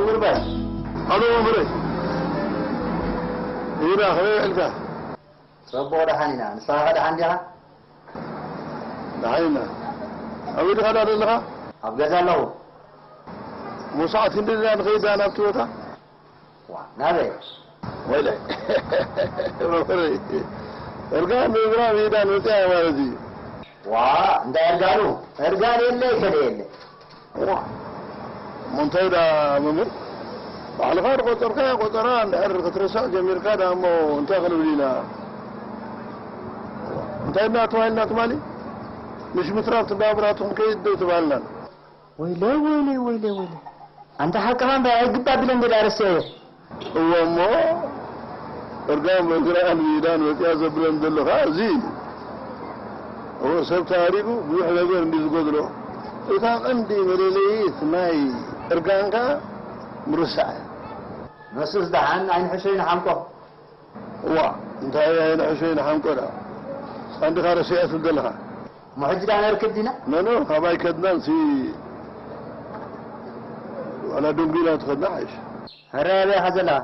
ምርባይ። ኣሎ መምህረይ። ኢዳ ከመይ ውዕልካ? ጽቡቕ ደሓን ኢና። ንስኻ ከ ደሓን ዲኻ? ደሓን ኢና። ኣበይ ዲኻ ደኣ ዘለኻ? ኣብ ገዛ ኣለኹ። ሙሳዕ ክንዲ ኢና ንኸይድ ደኣ ናብቲ ቦታ? ዋ፣ ናበይ? ወይለ። መምህረይ። እርጋን ብምግራብ ኢዳ ንወጽያ ማለት እዩ። ዋ፣ እንታይ እርጋኑ? እርጋን የለ፣ ይከደ የለ። እዋ፣ እሞ እንታይ ደኣ መምህር? ባዕልኻ ዝቆጸርካዮ ቆጸራ እንድሕር ክትርስዕ ጀሚርካ ደኣ እሞ እንታይ ክንብል ኢና? እንታይ ደኣ ተባሂልና ትማሊ? ምሽ ምትራፍ ትባብራትኩም ከይድ ዶ ተባህልና? ወይለይ፣ ወይለይ፣ ወይለይ፣ ወይለይ። ኣንታ ሓቅኻ እምበር ኣይግባእ ቢለ እንደ ደኣ ረሲዐዮ። እወ እሞ፣ እርጋን በግራን ብኢዳን መጺኣ ዘብለን ዘሎ ኸኣ እዚ እዩ። እወ፣ ሰብ ተሃሪቡ ብዙሕ ነገር እንዲ ዝጎድሎ፣ እታ ቀንዲ መለለዪት ናይ እርጋን ከኣ ምርሳዕ እያ። ንሱስ ደሓን ኣይንሕሾ ይንሓምቆ። እዋ፣ እንታይ ኣይንሕሾ ይንሓምቆ ደኣ። ንስኻ እንዲኻ ረሲዐ ትብል ዘለኻ። እሞ ሕጂ ደኣ ነርክብ ዲና? ኖ፣ ኖ፣ ካባይ ከድናን ሲ ዋላ ደንጉይና ትኸድና ሓይሽ። ሕራይ ኣበይ ኢኻ ዘለኻ?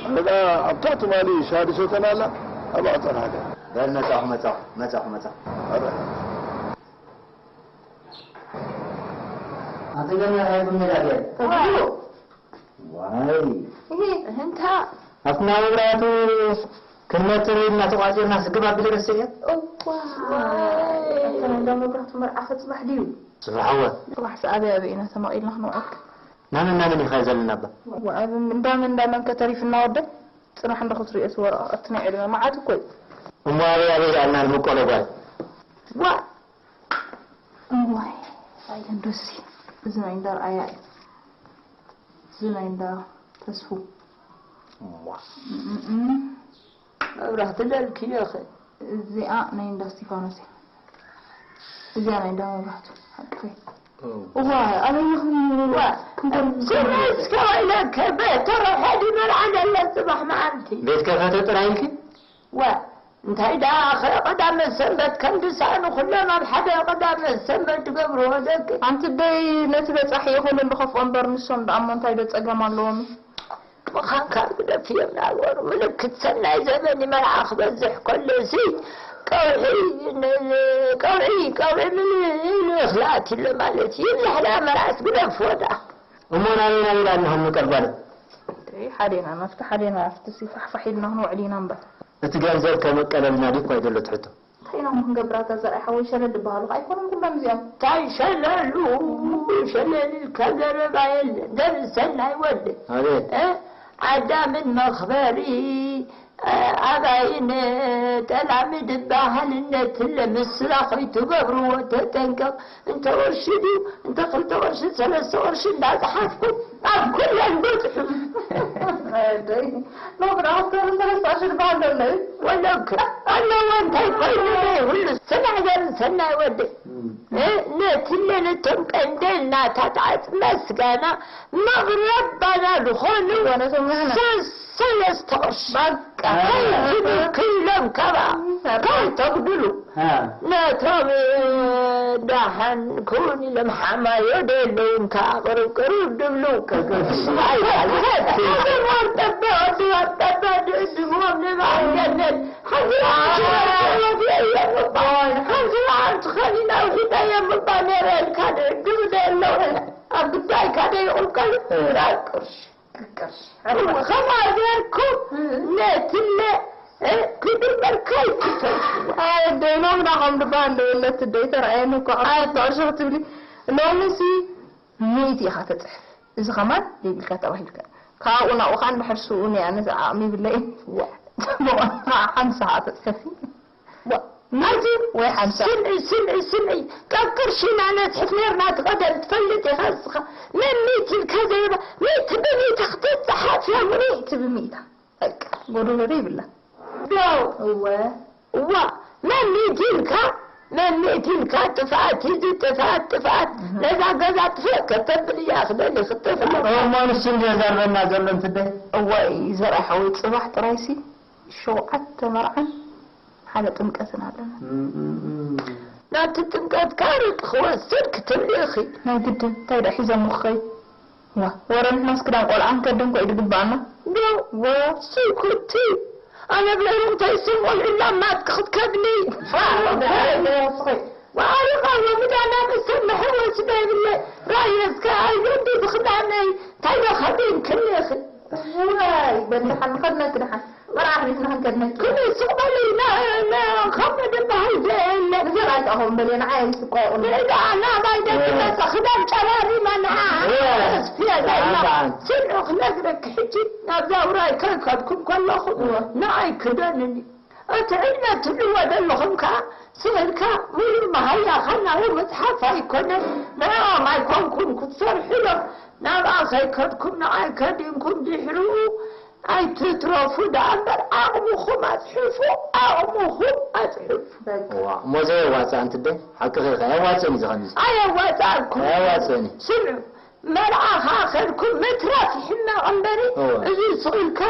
ኣነ ደኣ ኣብታ ትማሊ ሻሂ ዝሰተና ኣላ፣ ኣብኣ ጸናሕካ። በል መጻኹ፣ መጻኹ፣ መጻኹ፣ መጻኹ። ሕራይ። ኣንተ ገና ራይኩም ሜዳ ገር። ዋይ። እህ፣ እንታ። ኣብቲ ናይ መብራህቱ ክንመትር ኢልና ተቋጺርና ስግብ ኣቢለ ረሲዐ። እዋ። ኣታ ናይ እንዳ መብራህቱ መርዓ ከ ጽባሕ ድዩ? ጽባሕ እወ። ጽባሕ ሰ ኣበይ ኣበይ ኢና ተማቒልና ክንውዕል? ናመን ናመን ኢኻ ዘለና እባ? እዋ፣ ኣብ እንዳመን እንዳመን ከ ተሪፍና ወደይ? ጽባሕ እንዶ ክትሪኦ እቲ ወረቐት ናይ ዕድመ መዓት እኮ እዩ። እሞ ኣበይ ኣበይ ኢልና ንምቀሎ ጓል? ዋ። እዋይ፣ ኣየንዶሲ፣ እዚ ናይ እንዳ ርኣያ እዩ። እዚ ናይ እንዳ ተስፉ። እዋ። እም፣ እም፣ እም። መብራህቲ ለልክዮ ኸ? እዚኣ ናይ እንዳ እስቲፋኖስ እያ። እዚኣ ናይ እንዳ መብራህቱ። ሓቅኺ። ኦ። እዋ፣ ኣበይ ይኹን? ዋ፣ ክንጎርም ስረ እስከ ወይለከ፣ ቤት ተረፈ ድመርዓ ደለ ጽባሕ መዓልቲ። ቤት ከፈተ ጥራይ ኢልኪ? ዋ፣ እንታይ ደኣ ኸ ቀዳመ ሰንበት ከም ድሳኑ ኩሎም ኣብ ሓደ ቀዳመ ሰንበት ትገብርዎ ደቂ። ኣንቲ ደይ ነቲ በጻሒ ይኹን እንዶ ከፍኦ እምበር ንሶም ደኣ እሞ እንታይ ዶ ጸገም ኣለዎም? ምዃንካ ግደፍዮም ናበሩ። ምልክት ሰናይ ዘበን መርዓ ክበዝሕ ከሎሲ ቀውዒ ን-፣ ቀውዒ፣ ቀውዒ ምን ይብሉ ይኽልኣት ኢለ ማለት እዩ። ይብዛሕ ደኣ መርዓስ ግደፍዎ ደኣ። እሞ ናበይ ናበይ ደኣ እንኾን ንቀርባለ? ደይ ሓዴና ናብቲ ሓዴና ኣብቲ ሲ ፋሕፋሕ ኢልና ክንውዕል ኢና እምበር። እቲ ገንዘብ ከመቀለልና ድዩ እኳ እዩ ዘሎ እቲ ሕቶ። እንታይ ኢና እሞ ክንገብር ኣታ ዘርኣይ ሓወይ ሸለል ዝበሃሉ ከ ኣይኮኑን ኩሎም እዚኦም። እንታይ ሸለሉ? ሸለል ኢልካ ዘረባ የለን። ደርሰ ናይ ወደይ። ኣቤት። እ? ዓዳምን መኽበሪ፣ እ፣ ኣባይን ጠላሚ ድበሃል እነትለ ምስላ ከይትገብርዎ ተጠንቀቕ። እንተ ቅርሺ ድዩ፣ እንተ ክልተ ቅርሺ፣ ሰለስተ ቅርሺ እንዳጸሓፍኩም ኣብ ኩለን በጽሑ። ኣደይ፣ ሎሚ ደኣ ክልተ ቅርሺ ሰለስተ ቅርሺ ዝበሃል ዘሎ እዩ። ወለከ ኣለዎ፣ እንታይ ኮይኑ ደይ፣ ሁሉ ስራሕ ዘርሰናይ ወደይ። እም። እ፣ ነቲ ለነቶም ቀንደል ናታት ዓጽመ ስጋና መቕረባና ዝኾኑ ወነቶም ንሕና። ሰ-፣ ሰለስተ ቅርሺ። በቃ። ከይትብክሎም ከባ፣ እ። ከይተጉድሉ። እ። ነቶም፣ እ፣ ደሓን ክውን ኢሎም ሓማዮ ደለውን ከኣ ቅርብ ቅርብ ድብሉ። ቅርብ ቅርብ። ኣይ፣ ኣልፈት። ወርጠበ፣ ወዲ ወርጠበ፣ ድእድግቦም ንባዕል ገነት። ሓንቲ መዓልቲ ወዲኤ እየ ምባ-፣ ሓንቲ መዓልቲ ኸሊና ውሒጠ እየ ምባ ነይረ ኢልካ ድዕድም ደሎ። ኣብ ጉዳይካ ደይቕልቀል እ። ራቅ ቅርሺ። ቅርሺ። እሞ ከምኣ ጌርኩም እ። ነትለ፣ እ፣ ክግበርካ ይክፈል። ኣይ፣ ደይ ሎምና ከም ድባ እንደ የለት ደይ ተረኣየኒ እኮ ኣብ ኣይ። ተዕሽኽ ትብሊ። ሎምሲ ሚእቲ ኢኻ ተጽሕፍ። እዚ ኸማን ደይብልካ ተባሂልካ። ካብኡ ናብኡ ኸኣ እንድሕር ስኡ ነይ ኣነ ዓቕሚ ይብለይ። ዋ። ሓምሳ ኸኣ ተጽሕፊ። ዋ። ሚእቲ ወይ ሓምሳ። ስምዒ፣ ስምዒ፣ ስምዒ። ካብ ቅርሺ ኢና ነጽሕፍ ነርና፣ እቲ ቀደም ትፈልጥ ኢኻ እስኻ። መን ሚእቲ ኢልካ ዘይባ-፣ ሚእቲ ብሚእቲ ክትጽሓፍ እያ። ሚእቲ ብሚእታ። በቃ፣ ጎደሎ ዶ ይብላ? ዶ? እወ። እዋ፣ መን ሚእቲ ኢልካ፣ መን ሚእቲ ኢልካ፣ ጥፍኣት እዩ፣ ጥፍኣት፣ ጥፍኣት። እህ። ነዛ ገዛ ጥፍእ ከተብል እያ፣ ክደሊ ክትጥፍእ። እሞ ንሱ እንድዮ ዘርበና ዘሎ እንትደ? እዋይ፣ ዘርኣይ ሓወይ፣ ጽባሕ ጥራይሲ ሸውዓተ መርዓን ሓደ ጥምቀትን ኣለና። እም፣ እም፣ እም። ናብቲ ጥምቀትካ ርቂ ክወስድ ክትብሊ ኢኺ። ናይ ግድን፣ እንታይ ደኣ ሒዘ እሞ ክኸይድ? ዋ፣ ወረ ንሕናስ ክዳን ቆልዓ ክንከድን ኮ እዩ ዝግባኣና። ዶ? ዋ፣ ስኩቲ። ኣነ ብለሩ እንታይ ስም ቆልዑ ላማት ክኽትከድኒ። ዋሪኻ ወምዳና ክሰምሐ ወስደ ይብለ። ራየትከ ኣይወዲ ዝኽዳነይ። እንታይ ዶ ኸዲን ክልኽን? ዋይ፣ በል ደሓን፣ ንኸድነኪ ደሓን። መርዓ ኣኽሊልና ክንከድነኪ። ክልስቕ በሊ፣ ና፣ ና፣ ካብ መደብ በሃል ዘየለ። ንዘር ኣይጠኹም በል፣ ንዓይ ኣይስቆ ይኹን። ንዳ ናባይ ደቂ መጸ ክዳን ጨራሪማ ንዓ። እወ። ተስፍየ ዘይማ። ኣባን። ስምዑ ክነግረኪ ሕጂ፣ ናብዛ ውራይ ከይከድኩም ከለኹ፣ እወ። ንዓይ ክደንኒ። እቲ ዕድመ ትብልዎ ዘለኹም ከኣ፣ ስቕ ኢልካ ሙሉእ መሃያኻ ናብኡ ምጽሓፍ ኣይኮነን። ንዕኦም ኣይኮንኩም ክትሰርሑ ኢሎም ናብኣ ከይከድኩም፣ ንዓይ ከዲንኩም ድሕርኡ ኣይትትረፉ ደኣ እምበር፣ ዓቕምኹም ኣጽሕፉ፣ ዓቕምኹም ኣጽሕፉ። በቃ። ዋ፣ እሞ ዘየዋጽእ ኣንቲ ኣደ፣ ሓቅኺ ኢኺ፣ ኣየዋጽእን እዩ ዝኸምዚ። ኣየዋጽኣኩም። ኣየዋጽእን እዩ። ስምዑ፣ መርዓኻ ከድኩም ምትራፍ ይሕመቕ እምበሪ፣ እወ። እዚ ስቕ ኢልካ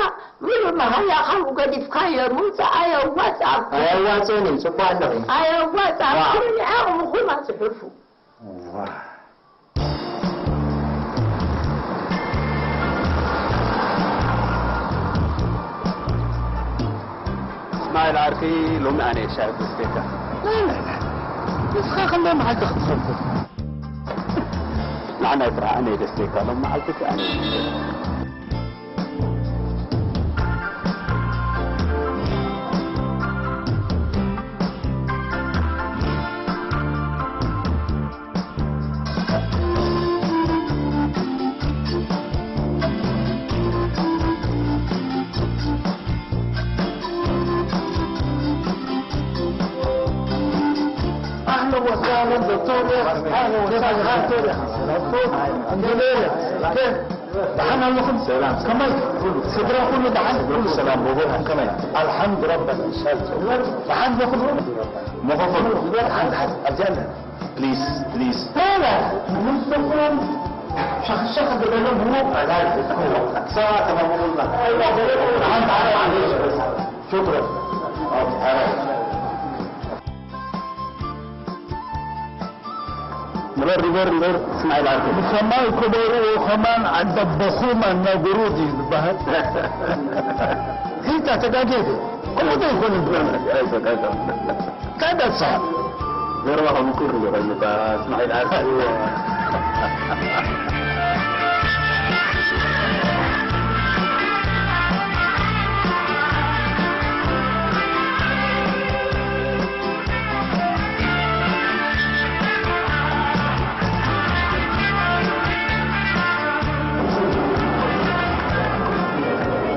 ምሉእ መሃያኻ ገዲፍካዮ ምውጻእ ኣየዋጽኣኩም። ኣየዋጽእን እዩ፣ ጽቡቕ ኣለኺ። ኣየዋጽኣኩምን እዩ፣ ዓቕምኹም ኣጽሕፉ። ዋ። እስማኤል ዓርከይ፣ ሎሚ ኣነ እየ ሻሂ ደስተካ። ናይ፣ ናይ፣ ናይ። ንስኻ ክንደይ መዓልቲ ክትፈልጥ? ንዓናይ ጥራሕ ኣነ እየ ደስተካ፣ ሎም መዓልቲ ከኣ ኣነ እየ ደስተካ። أهلا وسهلا دكتور، أهلا وسهلا دكتور. الحمد لله. كيف؟ دحن لكم؟ سلام. كمال؟ كله. سدرا كله دحن؟ كله سلام. باباكم كمال؟ الحمد ربنا. دحن لكم؟ مغفر. دحن، دحن. الجنة. بليز، بليز. لا، لا. نصكم شخ-، شخ-، بدل هو. لا، لا. ساعة تمام والله. دحن، دحن، معلش بس. شكرا. أوكي، أوكي. ንበር፣ ንበር፣ ንበር፣ ስማዒል ዓርከይ። ብሰማይ ክበሩ ከማን ዓደበኹም ኣናግሩ ድዩ ዝበሃል? ሂታ ተጋጌ ድዩ? ከምኡ ዶ ይኮን ዝበሃል? ኣይኮን፣ ኣይኮን። እንታይ ደሳ? ዘረባኻ ምቁር ንገረኒ፣ እታ ስማዒል ዓርከይ።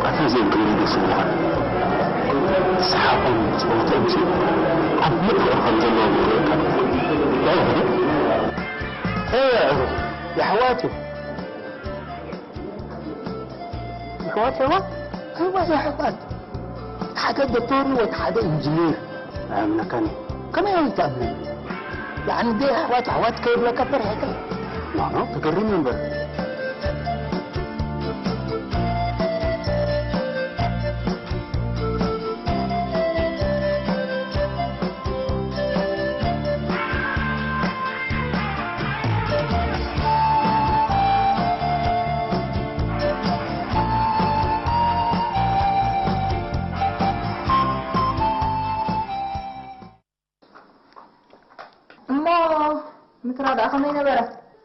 ኣታ ዘይትብሉ ደስ ይብለካ። ሰሓቖም ጸወተኦም ሲ ዓቢ ፍቕሪ ከም ዘለዎም ይርእየካ። ያ ይኹን። እ፣ የሕዋት እዩ። የሕዋት፣ የሕዋት? ኣይዋ፣ የሕዋት። ሓደ ዶክተር ወይ ሓደ ኢንጂነር ኣይኣምነካን እዩ። ከመይ ኣይትኣምነኒ? ያዕኒ፣ ደይ ኣሕዋት፣ ኣሕዋት ከይብለካ ፈሪሕካ? ኖ፣ ኖ፣ ተገሪመ እምበር። እሞ ምትራድኣ ከመይ ነበረ?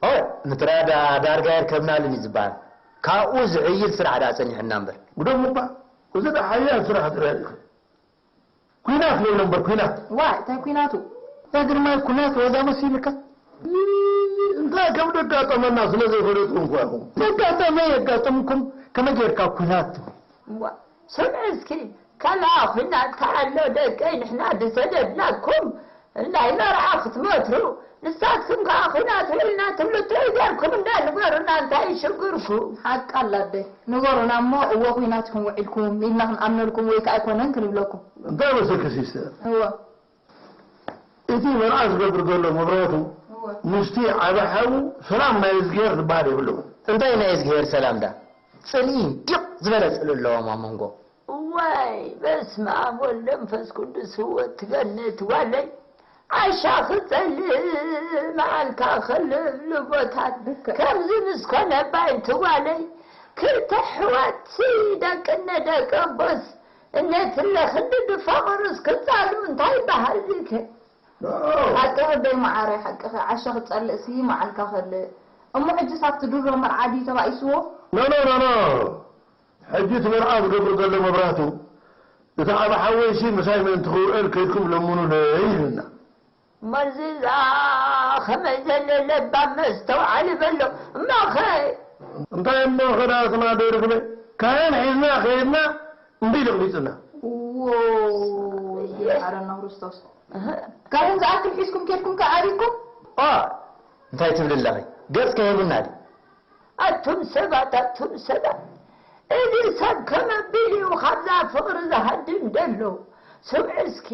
ኦ፣ ምትራድኣ ዳርጋ የርከብናሉን እዩ ዝበሃል። ካብኡ ዝዕይል ስራሕ ደኣ ጸኒሑና እምበር። ግደፉ እባ፣ እዚ ደኣ ሓያል ስራሕ ጥራይ እዩ። ኲናት ንብሎ እምበር ኲናት። ዋይ፣ እንታይ ኲናቱ? ያ ግርማይ፣ ኲናት ወዛ መሲልካ? እንታይ ከም ደጋጠመና ስለ ዘይፈለጡ እንኳ ኢኹም። ዘጋጠመ የጋጥምኩም፣ ከመይ ጌርካ ኲናት ትብል? ዋ፣ ስምዒ እስኪ፣ ከመኣ ኲናት ከኣ ኣሎ ደቀይ፣ ንሕና ዝሰደድናኩም ናይ መርዓ ክትመትሩ፣ ንሳትኩም ከኣ ኲናት ውዒልና ትብሉ ጥዑይ ጌርኩም እንዳ ንገሩና፣ እንታይ እዩ ሽግርኩም? ሓቂ ኣላ ኣደይ፣ ንገሩና እሞ፣ እወ ኲናት ኢኹም ውዒልኩም ኢልና ክንኣምነልኩም ወይ ከኣ ኣይኮነን ክንብለኩም። እንታይ መሰልኪ ሲስተር? እወ። እቲ መርዓ ዝገብር ዘሎ መብራህቱ እወ። ምስቲ ዓቢ ሓዉ ሰላም ናይ እዝግሄር ዝበሃል የብሉን። እንታይ ናይ እዝግሄር ሰላም ዳ? ጽልኢ ዲቕ ዝበለ ጽልኢ ኣለዎም ኣብ መንጎ። እዋይ፣ በስመ ኣብ ወወልድ ወመንፈስ ቅዱስ፣ ህይወት ትገነት ጓለይ። ዓሻ ክጸልእ መዓልካ ከልብ ልቦታት ልክዕ። ከምዚ ምስ ኮነ ባይ ትጓለይ ክልተ ኣሕዋት ደቅነ ደቂ ኣቦስ እነትለ ክንዲ ድፋቕሩስ ክጻሉ እንታይ ይበሃል ዚከ? ሓቅኺ በይ መዓረይ ሓቅኺ ዓሻ ክጸልእሲ መዓልካ ከልእ። እሞ ሕጂስ ኣብቲ ድሮ መርዓ ድዩ ተባኢስዎ? ኖ ኖ ኖ ኖ ሕጂ እቲ መርዓ ዝገብር ዘሎ መብራህቱ እቲ ዓቢ ሓወይሲ ምሳይ ምእንቲ ክውዕል ከይድኩም ለምኑለይ ኢሉና። መርዝዛ ከመይ ዘለ ለባም መስተውዓሊ በሎ እሞኸ እንታይ እሞ ኸዳትና ደርግበ ካህን ሒዝና ከይድና እንዲ ደቕሊፅና። ዎ ኣረና ክርስቶስ ካህን ዝኣክል ሒዝኩም ኬድኩም ከ ኣሪኩም ኦ እንታይ ትብሊ ኣለኺ? ገጽ ከይህብና ድዩ? ኣቱም ሰባት ኣቱም ሰባት እዚ ሰብ ከመቢል እዩ ካብዛ ፍቕሪ ዝሃድም ደሎ ስምዑ እስኪ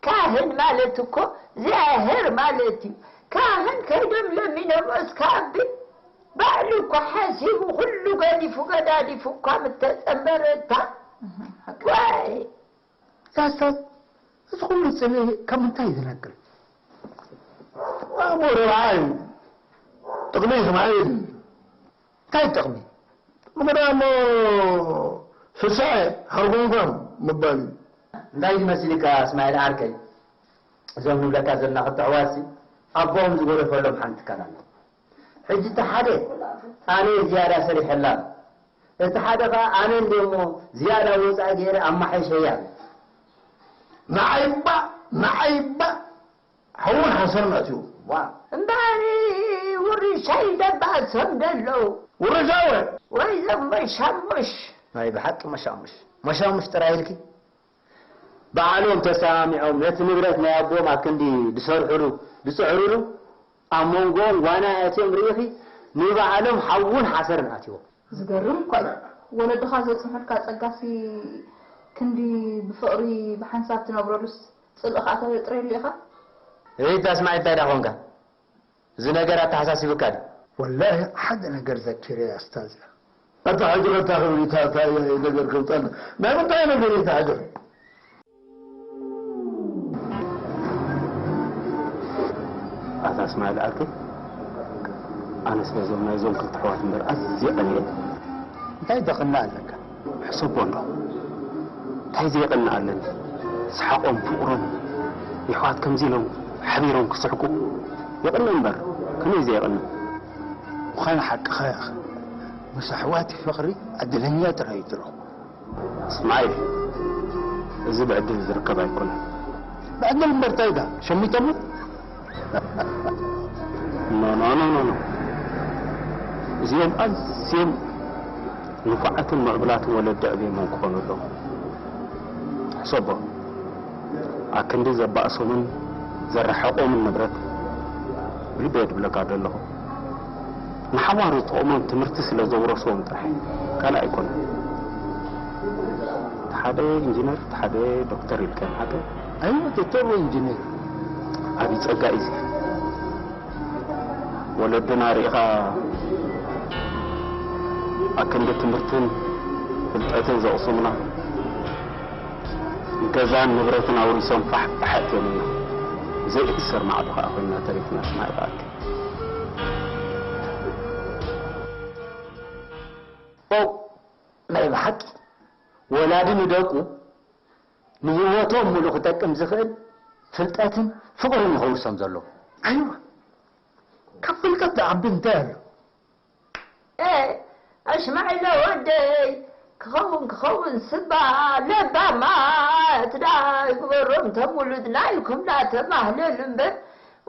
ካህን ማለት እኮ እግዚኣብሔር ማለት እዩ ካህን ከይዶም ለሚኖም እስከ ኣቢ ባዕሉ እኮ ሓሲቡ ኩሉ ገዲፉ ገዳዲፉ እኳ ምተጸንበረ እታ ዋይ ኡስታዝ፣ እዚ ኩሉ ጽልኢ ካብ ምንታይ እዩ ዝነቅል? ኣሞ ረብዓ እዩ። ጥቕሚ እስማዒል እንታይ ጥቕሚ? ጥቕሚ ደኣ እሞ ፍስሐ ሓርጎንኳም ምባል እዩ። እንታይ እዩ መሲልካ እስማዒል ዓርከይ? እዞም ንብለካ ዘለና ክልተ ኣሕዋትሲ ኣቦኦም ዝጎደፈሎም ሓንቲ ትካል ኣላ። ሕጂ እቲ ሓደ ኣነ ዝያዳ ሰሪሐላ ኣሎ። እቲ ሓደ ኸኣ ኣነ እንድየ እሞ ዝያዳ ወጻኢ ገይረ ኣማሓይሸያ ኣሎ። ንዓይ እባ ንዓይ እባ ሓውን ሓሰርን ኣትዩ። እምበኣር ውርሻ ይደባእሶም ደለዉ። ውርሻ ወ? ወይ ዘም መሻሙሽ። ናይ ብሓቂ መሻሙሽ መሻሙሽ ጥራይ ኢልኪ? ባዕሎም ተሰማሚዖም ነቲ ንብረት ናይ ኣቦኦም ኣክንዲ ድሰርሑሉ ድጽዕሩሉ ኣብ መንጎኦም ጓና ኣእትዮም ርኢኺ ንባዕሎም ሓውን ሓሰርን ኣትይዎም። ዝገርም እኳ እዩ። ወለድኻ ዘጽንሑልካ ጸጋሲ ክንዲ ብፍቕሪ ብሓንሳብ ትነብረሉስ ጽልኢ ኸኣ ተጥርየሉ ኢኻ። እይ ኣስማዒ እንታይ ደኣ ኾንካ? እዚ ነገር ኣተሓሳሲብካ ድዩ? ወላሂ ሓደ ነገር ዘኪረ እያ ስታዝ እያ። ኣታ ሕጂ ከታኽብሪ እታ እታ ነገር ከውጣና ናይ ምንታይ ነገር እየ ተሓገር ኣታ እስማዒል ዓርከይ ኣነስ በዞም ናይዞም ክልተ ኣሕዋት እምበር ኣዝየ ቀኒኤ። እንታይ ደቕና ኣለካ? ሕሰቦ እንዶ እንታይ ዘየቕንእ ኣለኒ? ሰሓቖም ፍቕሮም የሕዋት ከምዚ ኢሎም ሓቢሮም ክስሕቁ የቕንእ እምበር ከመይ ዘየቕንእ? ምዃኑ ሓቅኻ ኢኻ። ምስ ኣሕዋት ፍቕሪ ዕድለኛ ጥራይ እዩ ዝረኽቦ። እስማዒል እዚ ብዕድል ዝርከብ ኣይኮነን። ብዕድል እምበር እንታይ ኢልካ ሸሚቶሞ? ኖኖኖኖኖ እዚኦም ኣዝዮም ንፉዓትን ምዕቡላትን ወለዲ ኣዕብዮሞም ክኾኑ ኣለዎም። ሕሰቦ ኣክንዲ ዘባእሶምን ዘረሓቖምን ንብረት ብልበይ እየ ድብለካ ዘለኹ። ንሓዋሩ ዝጠቕሞም ትምህርቲ ስለ ዘውረስዎም ጥራሕ ካልእ ኣይኮነን። እቲ ሓደ ኢንጂነር እቲ ሓደ ዶክተር ኢልካዮም ሓቀይ? ኣይወ ዶክተር ወይ ኢንጂነር። ዓብዪ ጸጋ እዩ እዚ። ወለድና ርኢኻ ኣክንዲ ትምህርትን ፍልጠትን ዘቕስሙና ገዛን ንብረትን ኣውሪሶም ፋሕ ፋሕ ኣእትዮምና። ዘይእሰር ማዕዶ ኸኣ ኮይና ተሪፍና ስማዕ ይበኣልኪ። ኦው ናይ ብሓቂ ወላዲ ንደቁ ንህይወቶም ሙሉ ክጠቅም ዝኽእል ፍልጠትን ፍቕርን እዩ ከውርሶም ዘለዎ። ኣይዋ ካብ ፍልጠት ዝዓቢ እንታይ ኣሎ? ኣሽማዒለ ወደይ ክኸውን ክኸውን ስባ ለባማት ደኣ ይግበሮም ተም ውሉድና ኢልኩም ደኣ ተማህለሉ እምበር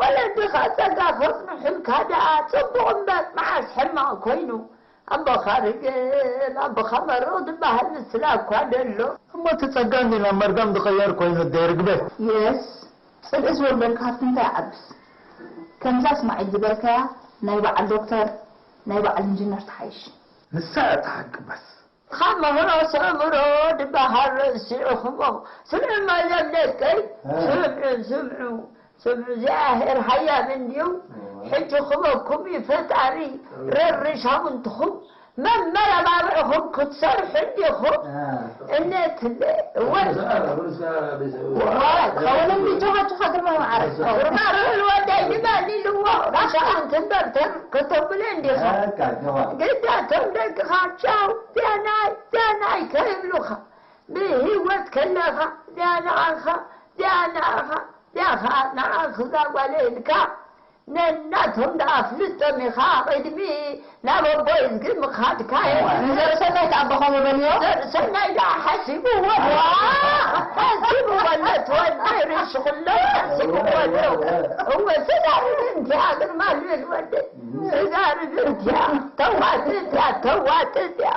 ወለድኻ ጸጋ ከጽንሑልካ ደኣ ጽቡቕ እምበር መዓስ ሕማቕ ኮይኑ ኣቦኻ ርግም ኣቦኻ መርቕ ዝበሃል ምስላ እኳ ደሎ። እሞ እቲ ጸጋ እንዲ ናብ መርገም ዝቕየር ኮይኑ ደይ ርግበ። Yes ጽልኢ ዝወርደልካ ሃብቲ እንታይ ይዓብስ? ከምዛ እስማዒል ዝበልካያ ናይ በዓል ዶክተር ናይ በዓል ኢንጂነር ትሓይሽ። ንሳ እያ እቲ ሓቂ በስ። ካብ መህረስ ኣእምሮ ድበሃል ረሲዕኹሞ። ስምዑ ማዘም ደቀይ ስምዑ ስምዑ ስምዑ እግዚኣብሔር ሃያል እንድዩ። ሕጂ ክበኩም እዩ ፈጣሪ ረርሻውንትኹም መመረባብዕኹም ክትሰርሑ እንዲኹም። እነትለ እወ። ክኸውን እንዲ ጆኻ ጆኻ ግርማ መዓረግ። ግርማ ርህል ወደይ ንበል ኢልዎ። ራሻ እንትንበርተም ከተብለ እንዲኻ። ግዳ እቶም ደቅኻ ቻው፣ ደናይ፣ ደናይ ከይብሉኻ። ብህይወት ከለኻ እዚኣ ንዓኻ፣ እዚኣ ንዓኻ፣ እዚኣ ኸዓ ንዓኺ እዛ ጓለ ኢልካ ነናቶም ደኣ ኣፍልጦም ኢኻ። ቅድሚ ናብ ኣቦይ እዝጊ ምኻድካ እየ። ንዘርእሰናይ ከኣ ኣቦ ከምኡ በልዮ። ዘርእሰናይ ደኣ ሓሲብዎ። ሓሲብዎ ኣሎ፣ ትወልደ ርእሱ ኩሎ ሓሲብዎ ኣሎ። እወ፣ ትዛርብ እንድያ ግርማ ልብል ወደይ። ትዛርብ እንድያ። ተዋጥእ እያ፣ ተዋጥእ እያ።